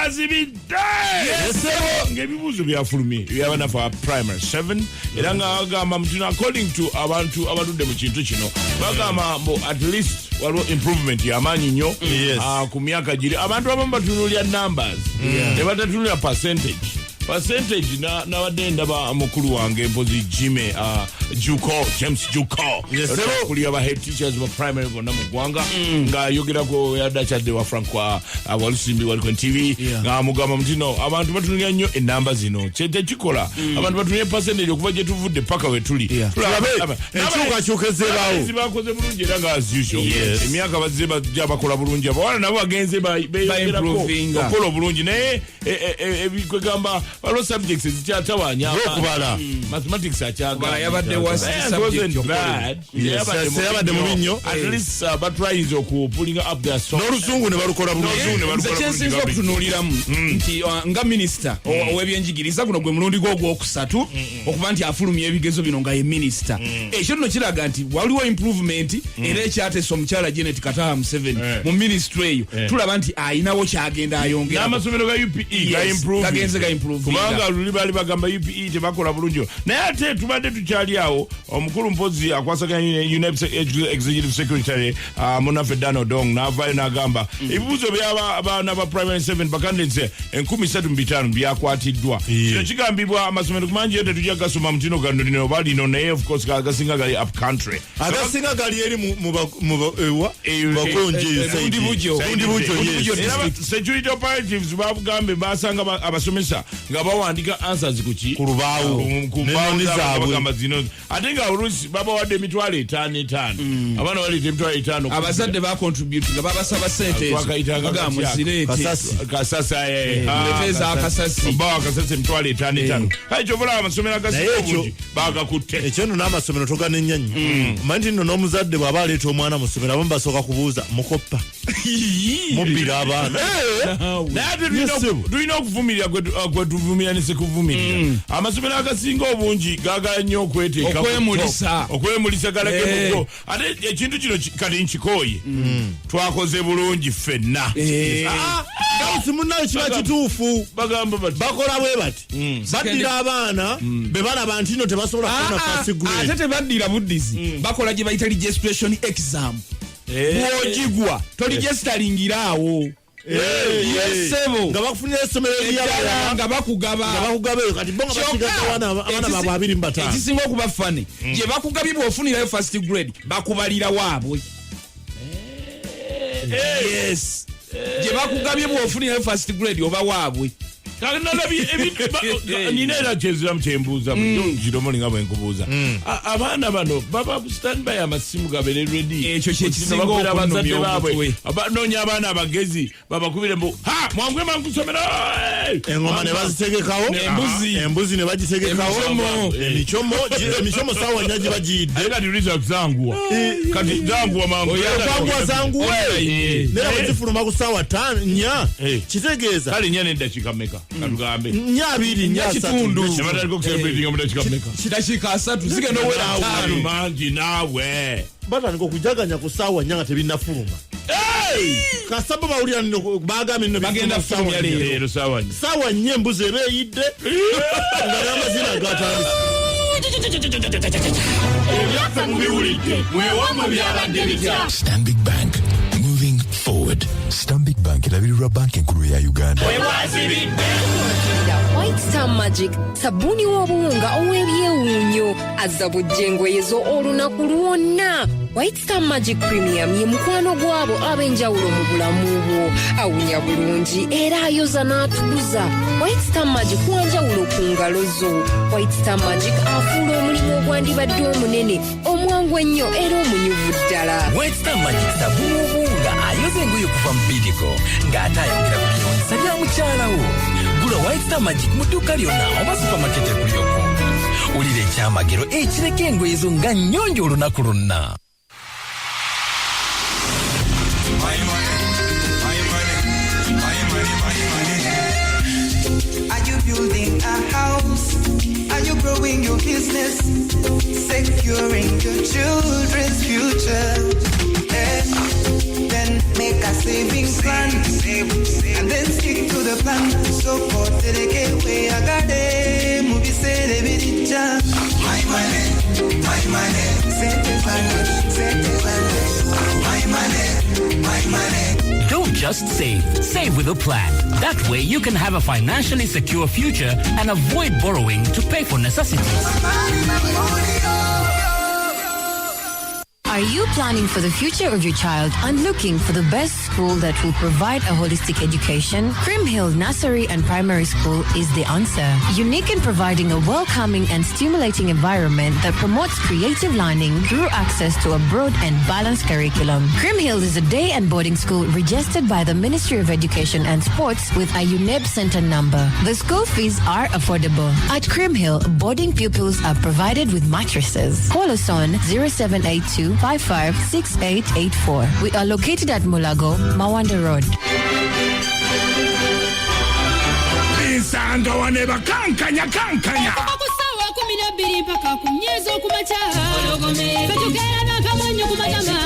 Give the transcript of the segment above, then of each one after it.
Webwazibidde ng'ebibuuzo byafulumye ebyabanafe aba primary 7, era nga bagamba mutino, according to abantu abatudde mu kintu kino, bagamba mbu at least waliwo improvement yamaanyi nnyo. Ah, ku myaka giri abantu abamu batunuulya numbers ne batatunulira percentage. Percentage nabadde ndaba mukulu wange mpozi Jime Juko, James Juko, Yes, sir. kulira ba head teachers ba primary bonna mu ggwanga, ng'ayogerako, yadde akyadde wa Frank wa Walusimbi waliko TV, ng'amugamba muti no abantu batunulira nnyo enamba zino. Kyetekikola, abantu batunulira percentage okuva gye tuvudde paka we tuli. Tulabe enkyukakyuka ezibaawo. Abayizi bakoze bulungi era nga as usual emyaka bazze bajja bakola bulungi. Abawala nabo bagenze beyongerako Ba-improvinga. okukola obulungi, naye kwegamba waliwo subjects ezikyatawanya. Ng'okubala. Mathematics. Kubala yabadde worst subject okukola. Yes, yabadde mubi nnyo. At least batryinze okupullinga up their socks. N'oluzungu ne balukola bulungi. N'oluzungu ne Nze balukola kyensinza bulungi. okutunuuliramu nti nga minisita ow'ebyenjigiriza, guno gwe mulundi gwe ogwokusatu okuba nti afulumya ebigezo bino nga ye minisita. Ekyo nno kiraga nti waliwo improvement, era ekyateesa omukyala Janet Kataha Museveni mu minisitule eyo, tulaba nti ayinawo kyagenda ayongera. N'amasomero ga UPE ga Gagenze ga improvinga. Kubanga luli baali bagamba UPE tebakola bulungi, naye ate tubadde tukyali awo, omukulu mpozi akwasaganya UNEB executive secretary, munaffe Dan Odong, n'avaayo n'agamba ebibuuzo by'abaana ba primary 7, bacandidates 35,000 byakwatiddwa. Kino kigambibwa amasomero mangi yo tetujja gasoma mutino gano lino oba lino, naye of course agasinga gali up country. Agasinga gali eri ewa bakonje eyo side. Bundibugyo. Bundibugyo, yes. Bundibugyo. Era security operatives bagambe basanga abasomesa nga bawandika answers kuki? Ku lubaawo. Ku mbaawo N'ennoni zaabwe. zaabwe. Bagamba zino ate nga oluusi babawadde 50,000 50, abaana baleeta 50,000. Abazadde bacontribute nga babasaba sente ezo. Twakayitanga Bagamba katya? muzireete. Kasasi. Kasasa. Muleete ezakasasi. Obawa kasasi 50,000 50. Kale kyova olaba amasomero agasinga Naye ekyo- obungi bagakutte. Ekyo nno n'amasomero toganenya nnyo. Omanyi nti nno n'omuzadde bw'aba aleeta omwana mu ssomero, abamu basooka kubuuza, mukoppa, mubbira abaana? Naye ate tulina okuvumirira gwe tuvumirira ne sikuvumirira. Amasomero agasinga obungi gaagala nnyo okweteeka ku Okwemulisa. top. Okwemulisa galage mugo. Ate ekintu kino kati nkikooye, twakoze bulungi ffenna. Ah, Gawusi munnayo, kiba kituufu. Bagamba bati Bakola bwe bati, baddira abaana be balaba nti no tebasobola kufuna first Ate grade. tebaddira buddizi, bakola gye bayita registration exam. Bw'ogigwa toregisteringira awo. Yes, ssebo. Nga bakufunira essomero Eddala eryabalala nga bakugaba. Nga bakugaba eyo. Kati bo nga Kyokka, basigaza abaana baabwe 25. Ekisinga okuba funny, gye bakugabye bw'ofunirayo first grade, bakubalira waabwe. Yes, gye bakugabye bw'ofunirayo first grade oba waabwe. Kale nalabye nina era kyenziramu kyembuuza kiromo nga bwe nkubuuza. Abaana bano baba ku standby, amasimu gabeere ready. Ekyo kye kisinga Bakubira abazadde okunnumya baabwe. omutwe. Banoonya abaana abagezi babakubire mbu ha mwangwe mangu kusomero. Engoma ne bazitegekawo. Embuzi. Embuzi ne bagitegekawo. Emichomo. Emichomo saawa 4 giba giyidde. Ate kati results zanguwa, kati zanguwa mangu. Okwanguwa zanguwe. Naye bwe zifuluma ku saawa 4 kitegeeza Kale 4 n'eddakiika mmeka katugambe? 4:20, 4:30. Kitundu. Ne batandika okucelebratinga mu dakiika mmeka? Dakiika 30 zigenda owera 5. Mangi naawe. Batandika okujaganya ku saawa 4 nga tebinnafuluma. Kasabo bawulira nno bagambye nno Bagenda bifuluma fulumya saawa 4. leero. Leero saawa 4. Saawa 4 embuzi eba eyidde nga n'amazina gatandise. Ebyaffe mubiwulidde, mwewammwe byabadde bitya? Stanbic Bank, moving forward. Stanbic Bank erabirirwa banka enkulu ya Uganda. White Star Magic sabbuuni w'obuwunga ow'ebyewuunyo azza bujja engoye zo olunaku lwonna. White Star Magic Premium ye mukwano gw'abo ab'enjawulo mu bulamu bwo. Awunya bulungi era ayoza n'atukuza. White Star Magic wanjawulo ku ngalo zo. White Star Magic afuula omulimu ogwandibadde omunene omwangu ennyo era omunyuvu ddala. White Star Magic sabbuuni w'obuwunga ayoza engoye okuva mu bidiko ng'ate ayongera ku byewunyisa bya mukyala wo. Gula White Star Magic mu dduuka lyonna oba supermarket ekuli okumpi. Wulira ekyamagero ekireka engoye zo nga nnyonjo olunaku lwonna. My money, my money, my money, my money. Are you building a house? Are you growing your business? Securing your children's future? Eh? Then make a savings plan. Save, and then stick to the plan. So kotereke weyagale mu biseera ebirijja. My money, my money, sente zange, sente zange. My money, my money. Don't just save, save with a plan. That way you can have a financially secure future and avoid borrowing to pay for necessities. Are you planning for the future of your child and looking for the best school that will provide a holistic education? Creamhill Nursery and Primary School is the answer. Unique in providing a welcoming and stimulating environment that promotes creative learning through access to a broad and balanced curriculum. Creamhill is a day and boarding school registered by the Ministry of Education and Sports with a UNEB center number. The school fees are affordable. At Creamhill, boarding pupils are provided with mattresses. Call us on 0782 556884. We are located at Mulago, Mawanda Road. Nsanga wane bakankanya kankanya. Okuva ku ssaawa 12 mpaka ku nnya ez'okumakya, ffe tukeera n'akamwenyo ku matama,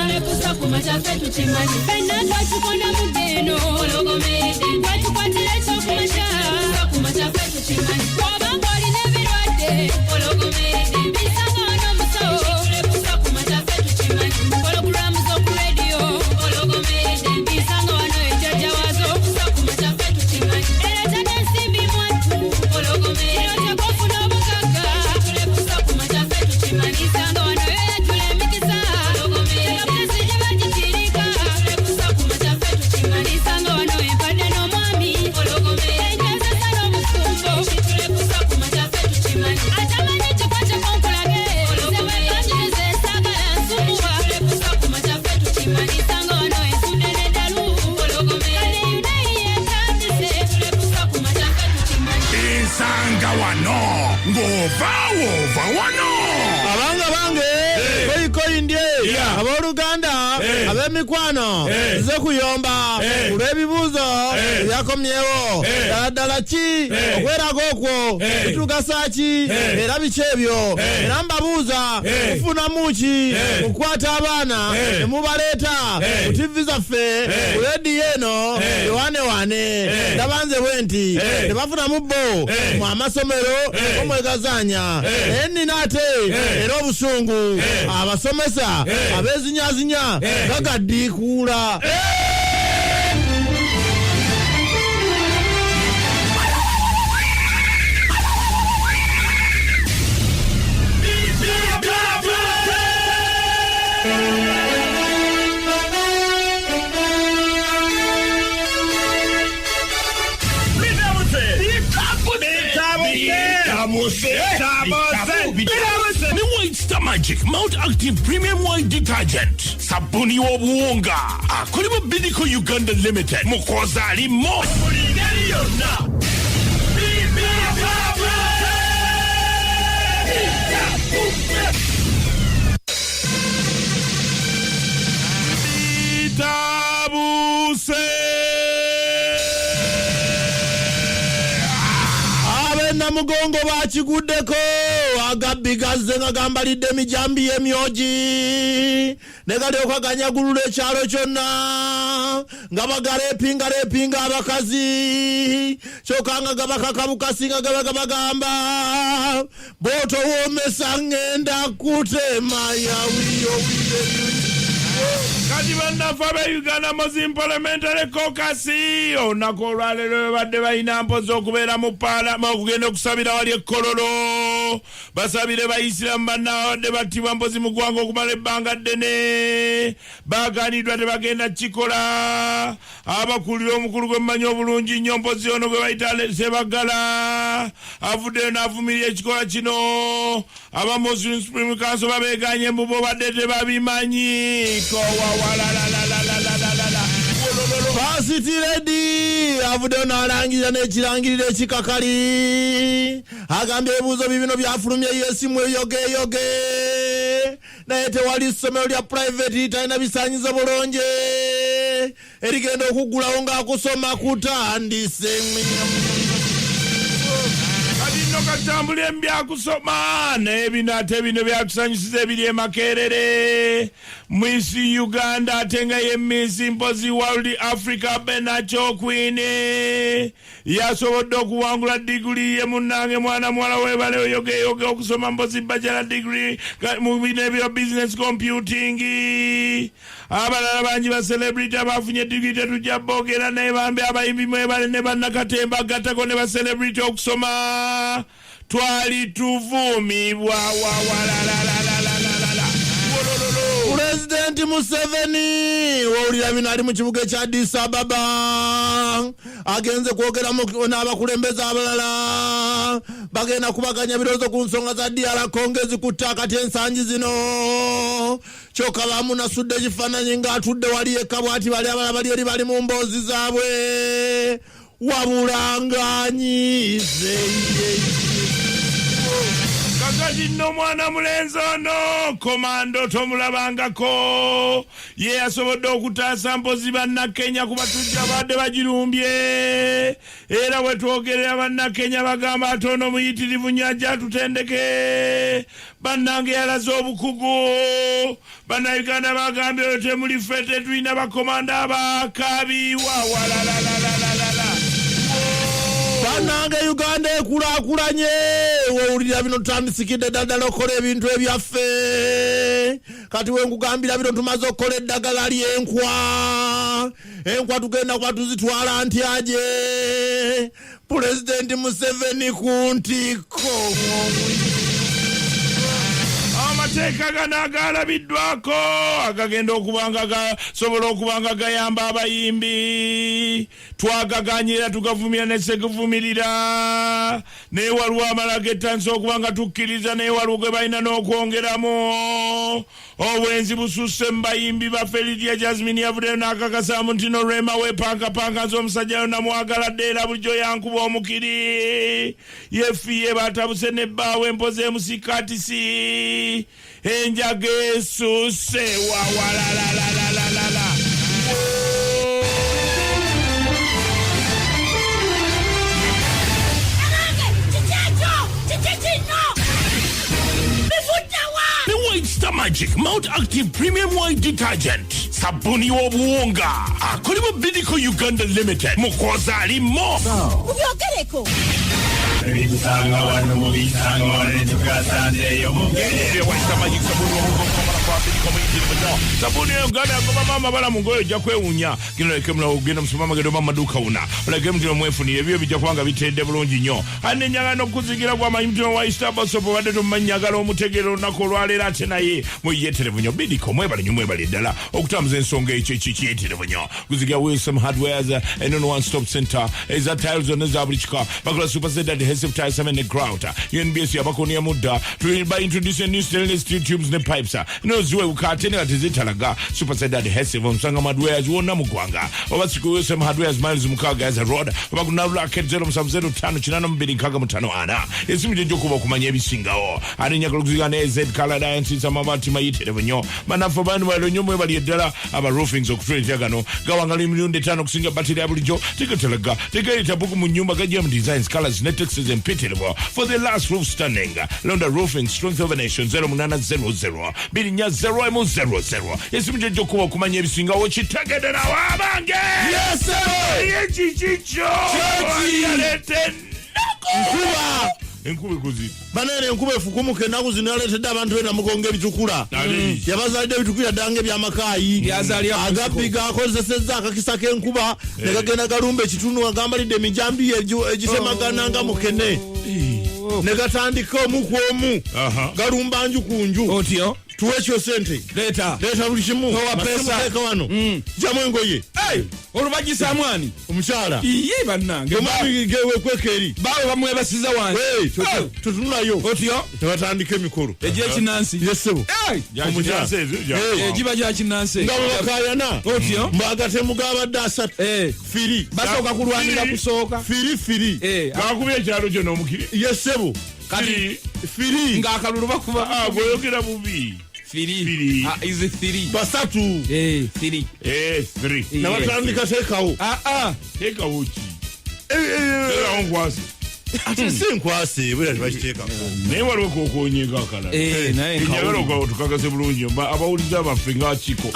ffenna twakikonda mudde eno, twetukwatira ekyokumakya. Bw'obanga olina ebirwadde, bisanga wano omusawo. Pologulaamu z'oku rediyo, bisanga wano ejjajja waazo. Ereeta n'ensimbi mwattu, kiroote kwofuna obugagga. Bisanga wano yoyajula emikisa, tegaputesi gye bagikirika. Bisanga wano empadde n'omwami, enjazesa n'obufumbo. Atamanyi kikwateko nkulage, nze bwe saagala nsumbuwa. Bisanga wano ensudde n'eddalu, kale yunayi yetandise. Nsanga wano ng'ovaawo ova wano. Abanga bange, koyikoyi ndye, abooluganda, ab'emikwano, nze kuyomba olw'ebibuuzo ebyakomyewo. Ddala ddala ki okweraga okwo bitugasa ki, era biki ebyo? Era mbabuuza, mufunamu ki mukwata abaana ne mubaleeta ku TV zaffe, ku rediyo eno ewanewane? Ndaba nze bwe nti tebafunamu bo mu amasomero omwegazaanya, naye nina ate era obusungu abasomesa abeezinyazinya gagaddiikuula. Ne White Star Magic Mount Active Premium White Detergent, sabuni w'obuwunga akolebwa Bidco Uganda Limited, mukoza alimo buli ngeri yonna. Bitabuse. Ab'enamugongo bakiguddeko, agabbi gazze nga gambalidde emijambi y'emyogi ne galyoka ganyagulula ekyalo kyonna nga bagaleepinga leepinga abakazi, kyokka nga gabakakabukasi nga gabaga bagamba bw'otowoomesa ŋŋenda kutema yawiyo. Kati bannaffe aba Uganda Muslim Parliamentary Caucus, olunaku olwaleero babadde balina mpozi okubeera mu paalama okugenda okusabira wali ekkololo, basabire bayisiramu bannabadde battibwa mpozi mu ggwanga okumala ebbanga ddene. Baganiddwa, tebagenda kukikola. Abakulira omukulu gwe mmanyi obulungi nnyo mpozi ono gwe bayita Sebagala avuddeyo n'avumirira ekikolwa kino. Aba Muslim Supreme Council babeganye mbu bo badde tebabimanyi kowawalalalalalalalala. First Lady avuddeyo n'alangirira n'ekirangiriro ekikakali, agambye ebibuuzo bibino byafulumye yesimu eyogeyoge, naye tewali ssomero lya private litalina bisaanyizo bulungi erigenda okuggulawo ng'akusoma kutandise. Kati nno katambule mu byakusoma, naye bino ate bino byatusanyusiza ebiri e Makerere, Miss Uganda ate nga ye Miss Mpozi World Africa Benacho Queen yasobodde okuwangula diguli ye. Munnange mwana muwala, webale oyogeyoge okusoma mpozi bachelor degree mu bino ebya business computing. Abalala bangi ba celebrity abafunye digiri tetujja boogera, naye bambi abayimbi mwebale ne bannakatemba gattako ne ba celebrity okusoma. Twali tuvumibwa wawalalalalala. Pulezidenti Museveni, wowulira bino, ali mu kibuga ekya Addis Ababa, agenze kwogera n'abakulembeze abalala. Bagenda kubaganya birowoozo ku nsonga za DR Congo ezikutte akati ensangi zino. Kyokka bamunasudde ekifaananyi ng'atudde wali yekka bw'ati, bali abalala bali eri bali mu mboozi zaabwe, wabula ng'anyiize. Kakati nno omwana mulenzi ono komando tomulabangako, ye yasobodde okutaasa mpozi Bannakenya ku batujja badde bagirumbye. Era bwe twogerera, Bannakenya bagamba ate ono muyitirivu nnyo, ajja atutendeke. Bannange, yalaze obukugu. Bannayuganda bagambye oyo temuli ffe, tetulina bakomando abakabi wawalalalalala. Bannange, Uganda ekulaakulanye. Wowulira bino, tutandisikidde ddala okukola ebintu ebyaffe. Kati wenkugambira bino, tumaze okukola eddagala ly'enkwa. Enkwa tugenda kuba tuzitwala ntyaje. Pulezidenti Museveni ku ntikko. Amateeka gano agalabiddwako agagenda okuba nga gasobola okuba nga gayamba abayimbi, twagaganye era tugavumira ne seguvumirira, naye waliwo amala getandisa okuba nga tukkiriza, naye waliwo gwe balina n'okwongeramu. Obwenzi bususse mu bayimbi baffe. Lydia Jasmine yavuddeyo n'akakasaamu nti no Rema wepankapanka, nze omusajja yo namwagala dde era bulijjo yankuba omukiri. Yefiye batabuse ne bbaawe empozi emusikatisi enjaga esuse wawalalalalala. Abange, kiki ekyo? Kiki kino? Bivuddewa? Ne White Star Magic Mount Active Premium White Detergent, sabuni w'obuwunga akolebwa Bidiko Uganda Limited, mukwoza alimo. Mubyogereko. Ebisanga wano mubisanga wano tugasanzeeyo mugere. White Star Magic sabuni w'obuwunga okumala kwa Bidiko muyitirivu nnyo. Sabuni ya Uganda yagoba maama bala mu ngoye, ojja kwewuunya. Genda oleke mulawo, ogenda mu supermarket oba mu maduuka wonna, olage mutino mwefunire ebyo bijja kubanga biteredde bulungi nnyo. Ate njagala n'okukuzigira gw'amanyi mutino wa Star Soap obadde tomumanyi, njagala omutegeera olunaku olwaleero ate naye muyeterevu nnyo. Bidiko mwebale nnyo, mwebale ddala okutambuza ensonga ekyo ekyo kiyeterevu nnyo. Kuzigira Wilson Hardwares eno no one stop center eza tiles zonna za buli kika. Bakola super set adhesive tile, cement ne grout. UNBS yabakonia mudda by introducing new stainless steel tubes ne pipes no ziwewuka ate nga tezitalaga. Super set adhesive omusanga mu hardwares wonna mu ggwanga, oba siku Wilson Hardwares, miles 6 Gaza Road, oba ku Nalulake 0705 82 65 4, esimu gyejja okuba okumanya ebisingawo. Ate njagala okuziga ne Z Color amabaati mayitirivu nnyo. Bannaffe bantu balo nnyo, mwebali eddala aba roofings okutuleetera gano. Gawangala emirundi 5 okusinga bateri ya bulijjo, tegatalaga, tegaleeta buku mu nnyumba, gajja mu designs, colors ne textures empitirivu. For the last roof standing, Londa Roofing, strength of a nation, 0800 4 00, esimu gyejja okuba okumanya ebisingawo. Kitegederawo abange. Yes. Kiki kyo? Kyeki? Yaleeta ennaku. Nkuba. Enkuba ekuzira. Baneera enkuba efukumuka ennaku zino yaleetedde abantu benamugongo ebitukula. Ali. Yabazaalidde ebitukula ddala nga ebyamakaayi. Byazaalira ku Agabbi gakozesezza akakisa k'enkuba ne gagenda galumba ekitundu nga gambalidde emijambiya egitemagana nga mukene, ne gatandika omu ku omu, galumba nju ku nju. Otyo. Tuwe ekyo sente. Leeta. Leeta buli kimu. Towa Masimu. pesa. Teeka wano, jamu engoye. Hey, olubagisamu ani? Omukyala. Iye bannange. Omwami gewekweka eri. Baawe bamwebasiza wansi. Hey, tutunulayo. Otyo. Tebatandika emikolo. Egyekinansi. Yesebo. Hey! Omukyala. Hey. Egiba gya kinansi. Nga bwe bakayana. Otyo. Mbaagatemu gabadde asatu. Eh. Firi. Basooka kulwanira Firi. kusooka. Firi firi. Eh, Gakubye ekyalo kyo n'omukiri. Yesebo. Kati Firi. ng'akalulu bakuba. Ah, bw'oyogera bubi. Firi. Firi. Ah, is three. Basatu. Eh, three. Eh, three. Nabatandika teekawo. Ah, ah. Teekawo ki? Teekawo nkwase. Ate si nkwasi bwera tebakiteekako. Naye waliwo kokonyenga akalala. Eh, naye Njagala nkawulira. otukakase bulungi abawuliza baffe nga kiko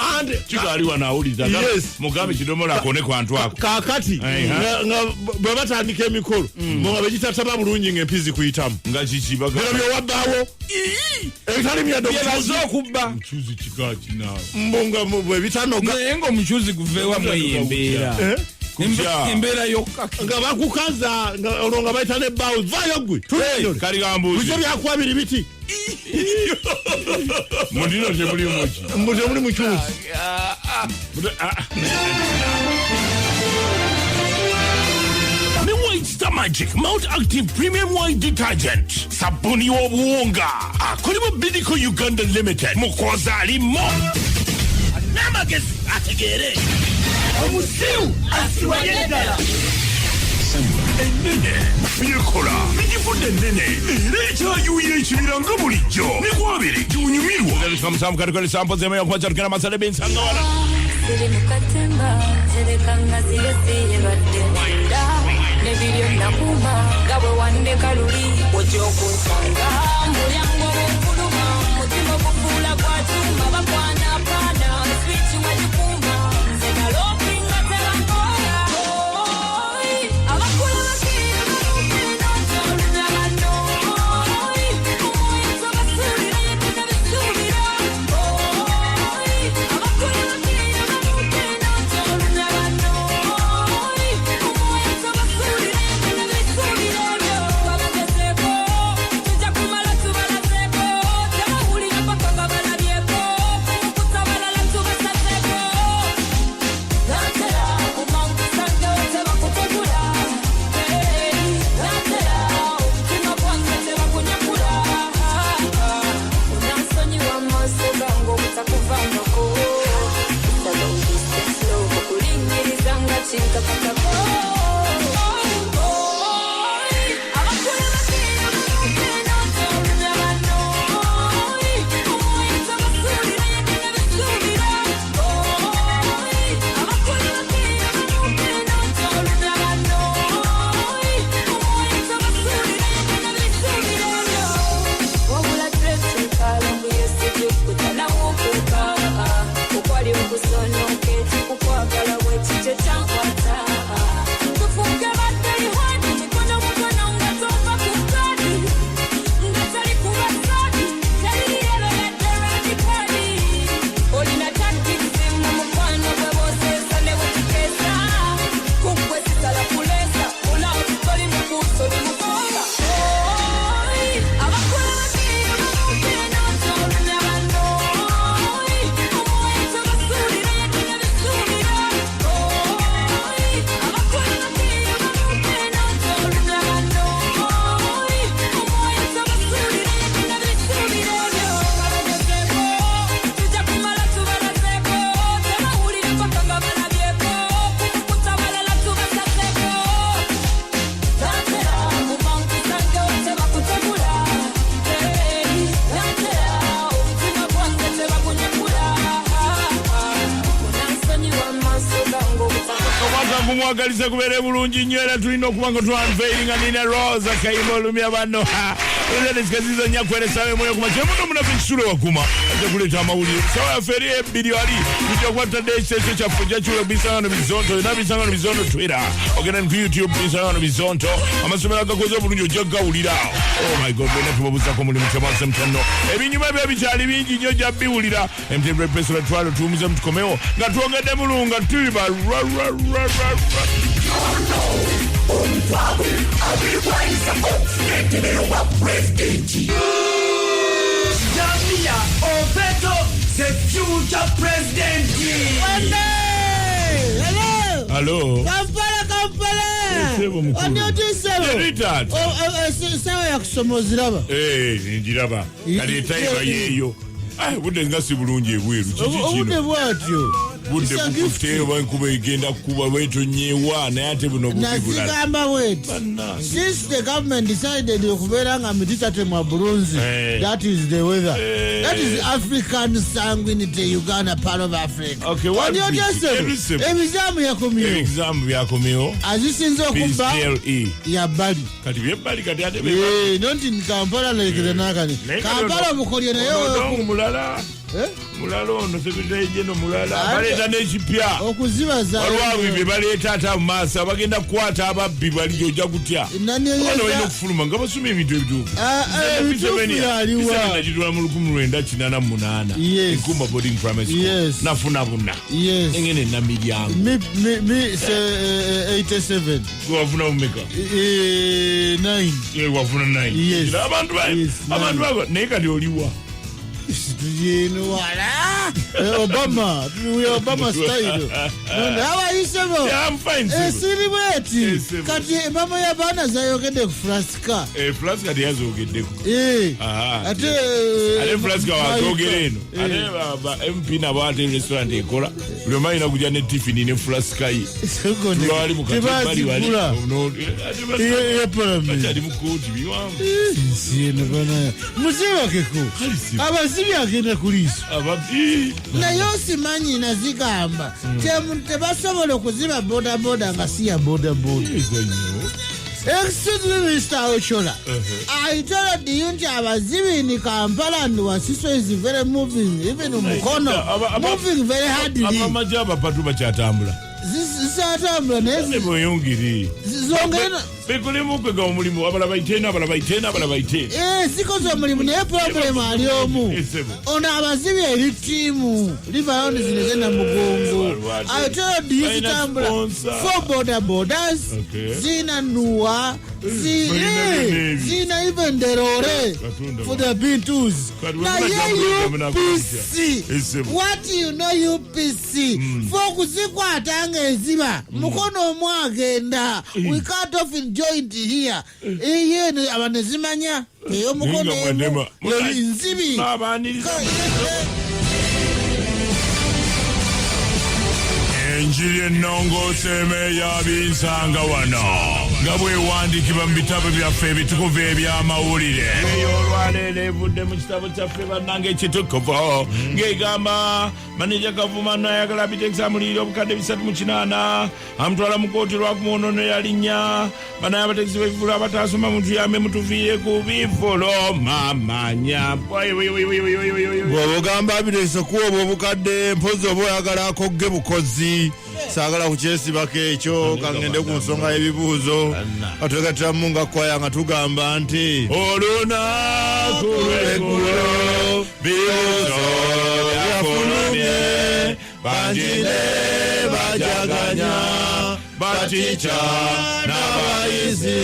kikaali wano awuliza. Yes. Mugambe kidomola akone kwantu ako. Kaakati Eh, ha. nga bwe batandika emikolo nga begitataba bulungi ng'empizi kuyitamu. Nga kiki Bino byewabbaawo ebitali myadde. Byebaze okubba. Mukyuzi kika kinaawe. Mbu nga bwe bitanoga. Naye ng'omukyuzi guveewa mweyo embeera. Eh? Kutya. Embeera yokka. Nga bakukaza olwo nga bayita nebbaawo, vaayo gwe. Kali gambuzi. Bukyo byakuba biri biti. Mundino temuli muki. Mbu temuli mukyuzi. Ne White Star Magic Mount Active Premium White Detergent, sabuni w'obuwunga akolebwa Bidco Uganda Limited, mukoza alimo n'amagezi ategeere omusiru asiwanye ddala ennene byekola bigifudde ennene era ekyayuuya ekibira nga bulijjo ne kwabiri gyonyumirwa. Musanvu katukole sampo zemeyokubakyatugenda masale bensanga wala. Siri mukatemba terekanga ziyesiyebadde nda nebiryo nakuma nga bwe wandeka luli ojja okunsanga mulyango gw'ofuluma mutima ogufuula gwa kyuma bakwanapaana swiki wagikuuma nze nalopinga tebankola abakula bakiira balukenotolumya bano omwoyo tobasuubira yetunabisuubira abakula bakiira balukenotolumya bano omwoyo tobasuubira yetunabisuubira ebyo babagezeeko tujja kumala tubalazeeko tebawulira paka nga balabyeko kumukuta balala tubasazeeko natera kumankusangewo tebakutegula natera omutima gwange tebakunyakula onansonyiwa amaaso gange obutakuvangako okulinnyiriza nga kinkakatako. Abakula bakiira balukenotolumya bano omwoyo tobasuubira yetunabisuubira abakula bakiira balukenotolumya bano omwoyo tobasuubira yetunabisuubira ebyo wabula twetukalambu yesijukutanawokuka okwali okusonoka ekikukwagala bwekikyo kyankwata tufuuke baddalihwadi mikono mukono nga tova ku kadi nga tali kubasadi teriyero yadde radikali olina tactics mu mukwano gwe boseesa ne bwekikeesa kuggwe sisala kuleesa mulamu toli mukuuso ni mukuuka abakula bakiira balukenotolumya bano omwoyo tobasuubira yetunabisuubira abakula bakiira balukenotolumya bano omwoyo tobasuubira yetunabisuubira ebyo babagezeeko tujja kumala tubalazeeko tebawulira paka nga balabyeko kumukuta balala tubasazeeko natera kumankusangewo tebakutegula natera omutima gwange tebakunyakula onansonyiwa amaaso gange obutakuva. Omwaka gumwagaliza kubeere bulungi nnyo era tulina okuba nga twanfeiringa Nina Rose akayimba olumya banno ezikaziza nnya kweresawo emwoyo kuma kyemuno munafe ekisulo wakuma ajja kuleeta amawulire sawa yaffe eri ebbiri wali tujja kuba tutadde ekiteeso kyaffe ojja kiwula bisangano bizonto yonna bisangano bizonto Twitter ogenda ku YouTube bisangano bizonto amasomero agakoze obulungi ojja kugawulira. Oh my God, bwena tubabuuzako mulimu kyamase mutono ebinyuma byo bikyali bingi nnyo ojja biwulira MTN Pesula twalo tuwumuze mutukomewo nga twongedde mulunga tuli ba ra ra ra ra ra. Jamia Opeto, the future president. Hello. Hello. Kampala, Kampala. Ssebo mukulu. Oni oti ssebo? Yeri taata. Sawa ya kusoma oziraba? Eh, njiraba kati etayiba yeeyo. Ah, obudde nga si bulungi ebweru kiki Obudde kino bwatyo. Budde It's a gift. bukutte oba enkuba egenda kukuba bwetonyewa, naye ate buno bubi bulala. Nazigamba bweti, since the government decided okubeera nga miti tatemwa bulungi, that is the weather, that is African sanguinity, Uganda part of Africa. Okay, what Oli otya, is- ssebo? Ebisebo. Ebizaamu yakomyewo. Ebizaamu byakomyewo. Azisinze okubba PCLE. yabbali. Kati byebbali kati ate Eh, not in Kampala like the nakani Naye kati Kampala obukolyo naye ono Odongo mulala. Eh? Mulala ono secretary general mulala. Ate- Baleeta n'ekipya. Okuzibaza. Waliwo abo bye baleeta ate mu maaso abagenda kukwata ababbi bali ojja kutya. Nani- Abaana balina okufuluma nga basoma ebintu ebituufu. Ah, ah, ebituufu yaliwa. Nagitwala mu 1988. Yes. Enkumba boarding primary school. Yes. Nafuna buna. Yes. Engene namiryango. Mi se 87. Gwe wafuna bumeka? 9. Eh, wafuna 9. Yes. Abantu ba Yes, abantu nine. bako naye kati oliwa. Tugeno wala. Eh, Obama, we are Obama style. How are you, sebo? Yeah, I'm fine, sebo. Eh, siri bweti. Eh, sebo. Kati emama y'abaana zayogedde ku Frasca. Eh, Flaska teyazogeddeko. Eh. Aha. Ate eh, Ate Flaska wazogera eno. Eh. Ate ba MP nabo ate restaurant ekola. Buli omu alina kujja ne tiffin ne Flaska ye. Sekonde. Lwali mu kati bali wali. Tebazigula. No, eh, ate Flaska- Eh, eh, parliament. Bakyali mu kkooti biwanvu. Ensi eno bana. Muzibakeko. Abazibi agenda ku liiso. Ababbi. Naye osimanyi nazigamba tebasobola okuziba bodaboda nga si ya bodaboda. Excuse me, Mr. Ochola. I told you nti abazibi in Kampala and Wasiso is very moving, even Mukono, moving very hardly. Abamagye abapatu bakyatambula. Zisatambula naye Ne bweyongere. Zongere. Bekolemu okwega omulimu abala bayiteeno abala bayiteeno abala bayiteeno. Eh, zikoze omulimu naye problem ali omu. Eh, sebo. Ono abazibi eri ttiimu livayo zinegenda mugongo. I told you Balina zitambula sponsor. four boda bodas Okay. zina nuwa Balina eh, ebyo. zina even derore Katonda for the bintus. Kati Naye bwe muna UPC, Eh, sebo. what you know UPC fe okuzikwata nga eziba mukono omu agenda, we cut off in joint here, iyo eno abantu zimanya ey'omukono Ninga emu mwadema. yeri nzibi. Abaniriza. Enjiri ennongooseme yabinsanga wano nga bwewandiikibwa mu bitabo byaffe ebitukuvu eby'amawulire. Eyo olwaleero evudde mu kitabo kyaffe bannange ekitukuvu ng'egamba maneja Kavuma nayagala Bitex amuliyira obukadde 308 amutwala mu kooti lwakumwononera linnya. Banaye abategesi b'ebivvulu abataasoma mutuyambe mutuviire ku bivvulu mamanya. Bw'oba ogamba Abitex kuwa obwo obukadde, mpozi oba oyagala akogge bukozi. Saagala kukyesibako ekyo, kangende ku nsonga y'ebibuuzo. Katwegatiramu nga kwaya nga tugamba nti olunaku lweggulo bibuuzo byafulumye, bangi ne bajaganya, batica n'abayizi.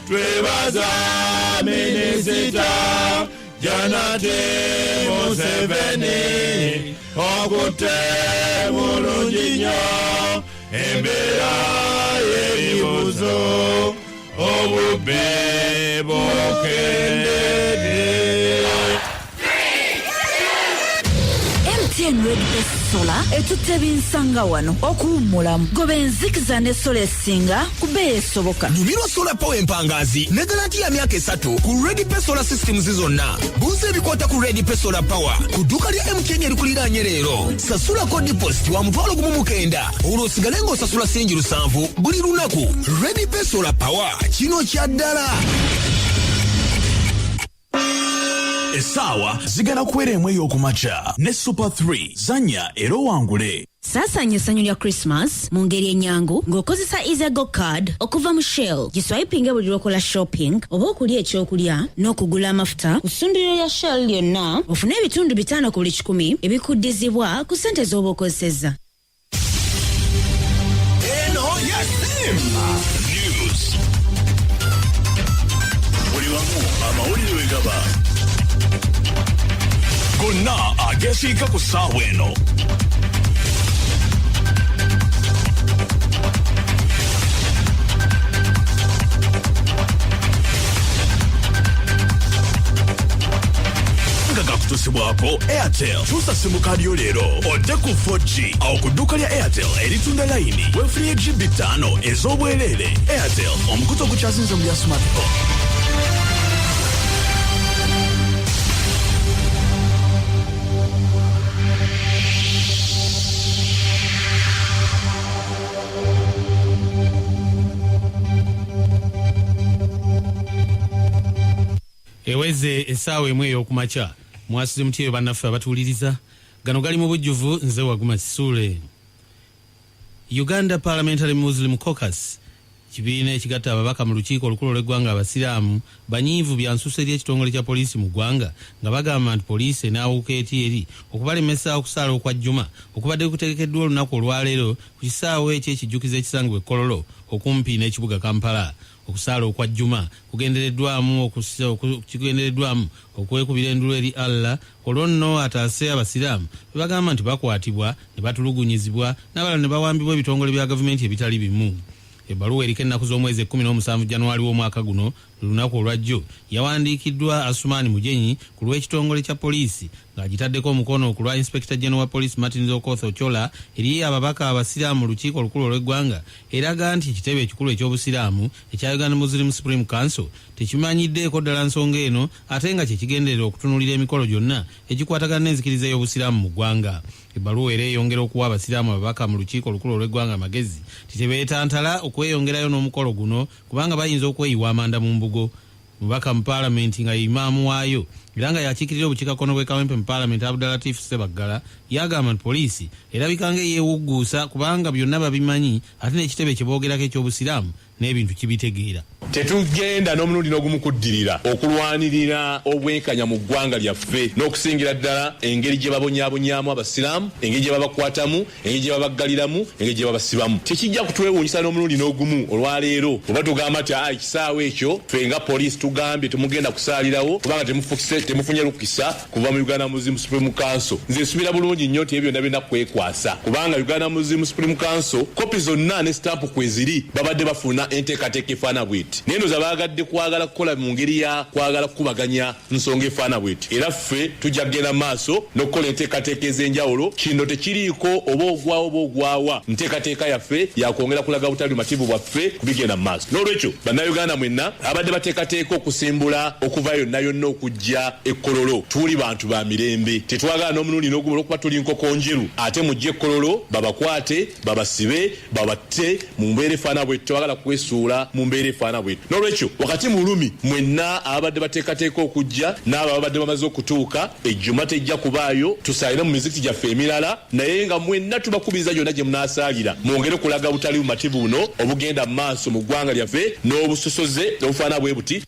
Twebaza minisita Janet Museveni okutte bulungi nnyo embeera y'ebibuuzo, obubbe bukendedde. MTN Red Best Solar etutte binsanga wano okuwummulamu. Goba enzikiza ne sola esinga ku bbeeyi esoboka. Nyumirwa solar power empangazi ne garanti ya myaka 3 ku Redpay Solar Systems zonna. Buuza ebikwata ku Redpay Solar Power ku dduuka lya MTN erikuliraanye leero. Sasulako deposit wa 19,000 olwo osigale ng'osasula siringi 7 buli lunaku. Redpay Solar Power, kino kya ddala. Essaawa zigenda kuwera 1 ey'okumakya ne Super 3. Zanya era owangule. Saasaanya essanyu lya Christmas mu ngeri ennyangu ng'okozesa EasyGo card okuva mu Shell. Giswayipinge buli lw'okola shopping oba okulya ekyokulya n'okugula amafuta ku ssundiro lya Shell lyonna, ofune ebitundu 5 ku buli 100 ebikuddizibwa ku ssente z'oba okozesezza. Eno ya Simba News. Buli wamu amawulire we gaba gonna agesiika ku ssaawa eno. Nga gakutuusibwa Okukwasibwako Airtel. Kyusa simukaadi yo leero odde ku 4G awo ku dduuka lya Airtel eritunda layini weefunye GB 5 ez'obwereere. Airtel, omukutu ogukyasinze mu bya smartphone. Eweze essaawa emu ey'okumakya. Mwasuze mutya eyo bannaffe abatuwuliriza? Gano gali mu bujjuvu, nze Waguma Kisuule. Uganda Parliamentary Muslim Caucus, kibiina ekigatta ababaka mu lukiiko olukulu olw'eggwanga abasiraamu, banyiivu bya nsusso eri ekitongole kya poliisi mu ggwanga nga bagamba nti poliisi enaawuuka eti eri okubalemesa okusaala okwa Juma okubadde kutegekeddwa olunaku olwaleero ku kisaawe eky'ekijjukizo ekisangibwa e Kololo okumpi n'ekibuga Kampala. Okusaala okwa Juma kugendereddwamu kigendereddwamu okwekubira endulu eri Allah olwo nno ataase abasiraamu bebagamba nti bakwatibwa ne batulugunyizibwa n'abalala ne bawambibwa ebitongole bya gavumenti ebitali bimu. Ebbaluwa eriko ennaku z'omwezi 17 January w'omwaka guno lunaku olwajjo yawandiikiddwa Asuman Mugyenyi ku lw'ekitongole kya poliisi ng'agitaddeko omukono ku lwa Inspector General wa Police Martins Okoth Ochola eri ababaka abasiraamu mu lukiiko olukulu olw'eggwanga eraga nti ekitebe ekikulu eky'obusiraamu ekya Uganda Muslim Supreme Council tekimanyiddeeko ddala nsonga eno ate nga kye kigenderera okutunuulira emikolo gyonna egikwatagana n'enzikiriza y'obusiraamu mu ggwanga. Ebbaluwa era eyongera okuwa abasiraamu ababaka mu lukiiko olukulu olw'eggwanga amagezi nti tebeetantala okweyongerayo n'omukolo guno kubanga bayinza okweyiwa amanda mu mbugo. Omubaka mu Palamenti nga ye Imaamu waayo era nga y'akiikirira obukiikakkono bw'e Kawempe mu Palamenti Abdalatif Ssebaggala yagamba nti poliisi erabika nga eyeewugguusa kubanga byonna babimanyi ate n'ekitebe kye boogerako eky'Obusiraamu n'ebintu kibitegeera. Tetugenda n'omulundi n'ogumu kuddirira okulwanirira obwenkanya mu ggwanga lyaffe n'okusingira ddala engeri gye babonyaabonyaamu Abasiraamu, engeri gye babakwatamu, engeri gye babaggaliramu, engeri gye babasibamu. Tekijja kutwewuunyisa n'omulundi n'ogumu olwaleero bwe batugamba nti aa ekisaawe ekyo ffe nga poliisi tugambye temugenda kusaalirawo kubanga temufunye lukisa kuva mu Uganda Muslim Supreme Council. Nze nsubira bulungi nnyo nti ebyo byonna birina kwekwasa kubanga Uganda Muslim Supreme Council kopi zonna ne sitampu kweziri babadde bafuna enteekateeka efaana bweti naye ndowooza baagadde kwagala kukola mu ngeri ya kwagala kukubaganya nsonga efaana bweti era ffe tujja kugenda mu maaso n'okukola enteekateeka ez'enjawulo. Kino tekiriiko oba ogwawo oba ogwawa, nteekateeka yaffe yakwongera kulaga butali bumativu bwaffe ku bigenda mu maaso. Noolwekyo Bannayuganda mwenna abadde bateekateeka okusimbula okuva yonna yonna okujja e Kololo, tuli bantu ba mirembe, tetwagala n'omulundi n'ogumu olw'okuba tuli Nkokonjeru ate mujje e Kololo babakwate, babasibe, babatte mu mbeera efaanana bwetyo. Tetwagala kwesuula mu mbeera efaanana bwetyo. Noolwekyo wakati mu bulumi, mwenna ababadde bateekateeka okujja n'abo ababadde bamaze okutuuka, Ejjuma tejja kubaayo, tusaalire mu mizikiti gyaffe emirala naye nga mwenna tubakubiriza yonna gye munaasaalira mwongere kulaga butali bumativu buno obugenda mu maaso mu ggwanga lyaffe n'obusosoze obufaanana bwe buti.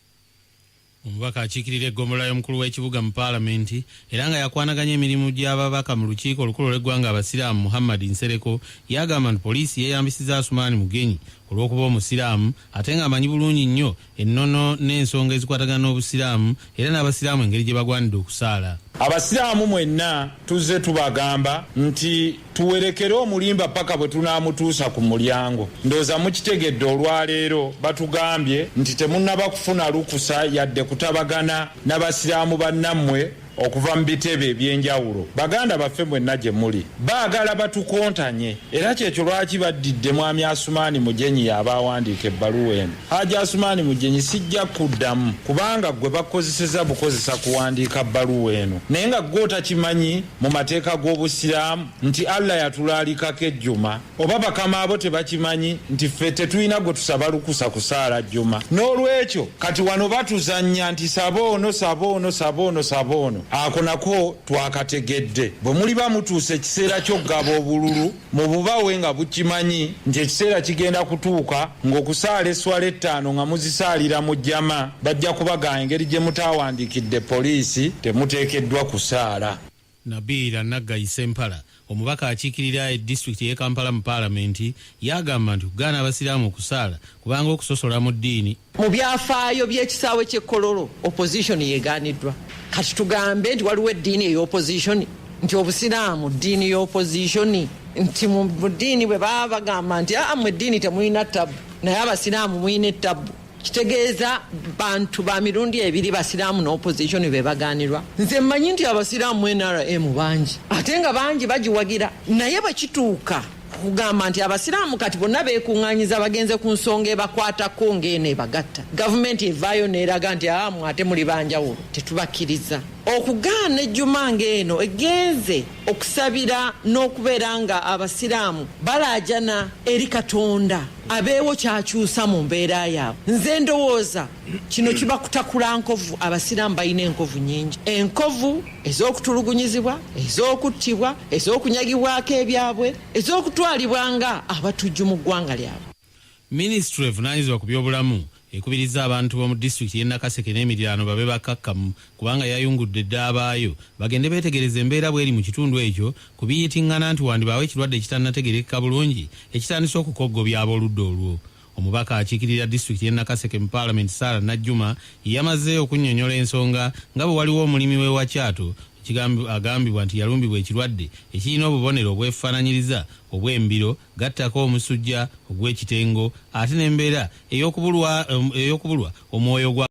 Omubaka akiikirira eggombolola y'omukulu w'ekibuga mu Palamenti era nga yakwanaganya emirimu gy'ababaka mu lukiiko olukulu olw'eggwanga abasiraamu Muhammad Nsereko yagamba nti poliisi yeeyambisizza Asumaani Mugenyi olw'okuba omusiraamu ate ng'amanyi bulungi nnyo ennono n'ensonga ezikwatagana n'obusiraamu era n'abasiraamu engeri gye bagwanidde okusaala. Abasiraamu mwenna tuzze tubagamba nti tuwerekere omulimba paka bwe tunaamutuusa ku mulyango. Ndowooza mukitegedde olwaleero batugambye nti temunnaba kufuna lukusa yadde kutabagana na Basiraamu bannammwe okuva mu bitebe eby'enjawulo. Baganda baffe mwenna gye muli baagala batukontanye era kyekyo lwaki baddidde Mwami Asumaani Mugyenyi y'aba awandiika ebbaluwa eno. Haji Asumaani Mugyenyi sijja kukuddamu kubanga ggwe bakukozesezza bukozesa kuwandiika bbaluwa eno naye nga ggwe otakimanyi mu mateeka g'Obusiraamu nti Allah yatulaalikako ejjuma oba bakama bo tebakimanyi nti ffe tetulina gwe tusaba lukusa kusaala Jjuma. N'olwekyo kati wano batuzannya nti saba ono, saba ono, saba ono, saba ono. Ako nako twakategedde. Bwe muliba mutuuse ekiseera ky'okugaba obululu mububawe nga bukimanyi nti ekiseera kigenda kutuuka ng'okusaala esswala ettaano nga muzisaalira mu jjama bajja kubagamba engeri gye mutaawandiikidde poliisi temuteekeddwa kusaala. Nabilah Naggayi Ssempala, omubaka akiikirira disitulikiti ey'e Kampala mu Palamenti y'agamba nti okugaana Abasiraamu okusaala kubanga okusosola mu ddiini. Mu byafaayo by'ekisaawe ky'e Kololo, opposition yegaaniddwa. Kati tugambe nti waliwo eddiini ey'opposition? Nti Obusiraamu ddiini y'opposition? Nti mu ddiini bwe baba bagamba nti aa mmwe eddiini temulina ttabbu naye Abasiraamu mulina ettabbu. Kitegeeza bantu ba mirundi ebiri, basiraamu n'opposition be bagaanirwa. Nze mmanyi nti abasiraamu mu NRM bangi, ate nga bangi bagiwagira, naye bwe kituuka kugamba nti abasiraamu kati bonna beekuŋŋanyiza bagenze ku nsonga ebakwatako ng'eno ebagatta, gavumenti evaayo n'eraga nti amwe ate muli banjawulo, tetubakkiriza. Okugaana ejjuma ng'eno egenze okusabira n'okubeera nga abasiraamu balaajana eri Katonda abeewo kyakyusa mu mbeera yaabwe, nze ndowooza kino kiba kutakula nkovu. Abasiraamu balina enkovu nyingi, enkovu ez'okutulugunyizibwa, ez'okuttibwa, ez'okunyagibwako ebyabwe, ez'okutwalibwa nga abatujju mu ggwanga lyabwe. Minisitule evunaanyizibwa ku byobulamu ekubirizza abantu b'omu disitulikiti y'e Nakaseke n'emiriraano babe bakkakkamu kubanga yayungudde dda abaayo bagende beetegereze embeera bw'eri mu kitundu ekyo ku biyiting'ana nti wandibaawo ekirwadde ekitannategeerekeka bulungi ekitandise okukoggobya ab'oludda olwo. Omubaka akiikirira disitulikiti y'e Nakaseke mu Palamenti Sarah Najjuma yamaze okunnyonnyola ensonga nga bwe waliwo omulimi w'e Wakyato agambibwa nti yalumbibwa ekirwadde ekirina obubonero obwefaananyiriza obw'embiro gattako omusujja ogw'ekitengo ate n'embeera ey'okubulwa omwoyo gwa.